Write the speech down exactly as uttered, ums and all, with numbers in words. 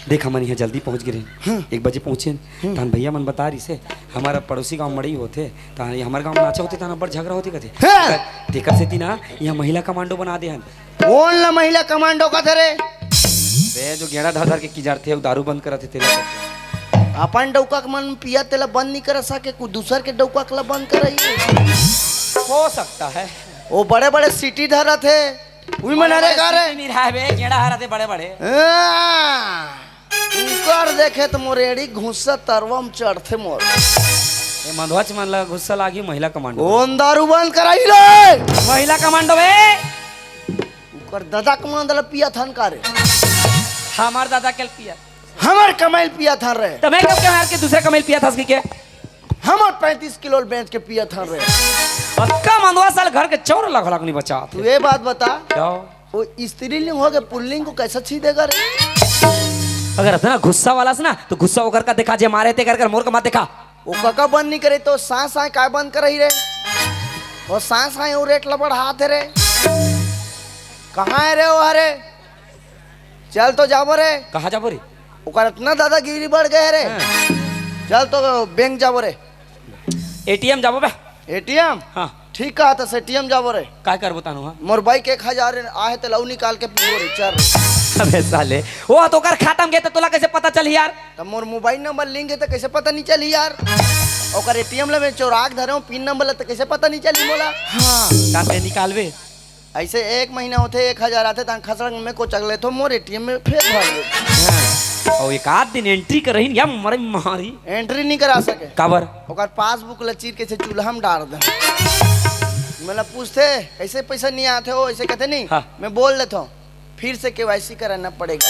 देख, हमन इहाँ जल्दी पहुँच गे रहेन। हम्म। एक बजे पहुँचेन। हम्म। तहन भैया मन बता रिहिसे, हमर पड़ोसी गाँव मड़ई होथे, तहन ये हमर गाँव में नाचा होथे, तहन बड़ झगड़ा होथे कथे। हाँ। तेकर सेती ना, इहाँ महिला कमांडो बना दे हन। कोन ला महिला कमांडो कथे रे? बे, जो गेंड़ा धर धर के किजारथे अउ दारू बंद करत हे तेला। अपन डउका के मन पिया तेला बंद नहीं कर सके, कुछ दूसर के डउका के ला बंद करई। हो सकता है। वो बड़े बड़े सीटी धरत हे, उही मन हरे का रे? सीटी नहीं रहा बे, गेंड़ा हरत हे बड़े बड़े। हाँ। उकर देखे त मोर एड़ी घुस्सा तरवा म चढ़थे मोर। ए, मंदवा च मन ला गुस्सा लागी महिला कमांडो। कोन दारू बंद कराई रे? महिला कमांडो बे। उकर दादा कमांडो ला पिया थन का रे? हमार दादा के पिया। हमर कमाइल पिया थन रे। त मैं कब के मार के दूसरे कमाइल पिया थस के? हमर पैंतीस किलो ल बेच के पिया थन रे। पक्का मंदवा साल घर के चौर लख लख नहीं बचा। तू ये बात बता। क्या? वो स्त्रीलिंग हो के पुल्लिंग को कैसे सी देगा रे? अगर इतना गुस्सा वाला से ना, तो गुस्सा होकर का दिखा, जे मारे ते कर कर मोर का मत दिखा। वो कका बंद नहीं करे तो सांस आए काय बंद करही रे? वो सांस आए वो रेट लबड़ हाथ है रे। कहाँ है रे वो हरे? चल तो जाबो रे। कहाँ जाबो रे? ओकर इतना दादागिरी बढ़ गए रे। हाँ। चल तो बैंक जाबो रे। एटीएम जाबो बे। एटीएम? हाँ। ठीक कहा था, एटीएम जाबो रे। काय करबो तानो, हाँ? मोर बाइक एक हजार आहे, ते लऊ निकाल के पीबो रे, चल रे। अबे साले, वो तो ओकर खाता में गे, त तोला कैसे पता चलही यार? त मोर मोबाइल नंबर लिंक है, त कैसे पता नहीं चलही यार? ओकर एटीएम ले मैं चोरा के धरे हूँ, पिन नंबर ले, त कैसे पता नहीं चलही मोला? हाँ। का ते निकालबे? ऐसे एक महीना होथे, एक हजार आथे, तहां खसड़क में कोचक लेथो, मोर एटीएम में फेर भर ले। हाँ। अउ एक आध दिन एंट्री करही न, या मरे मारी। एंट्री नहीं करा सके। काबर? ओकर पासबुक ल चीर के से चूल्हा में डार दे। मतलब पूछथे, "कैसे पैसा नहीं आथे हो?" ऐसे कहते नहीं। हाँ। मैं बोल देता हूँ, "फिर से केवाईसी कराना पड़ेगा।"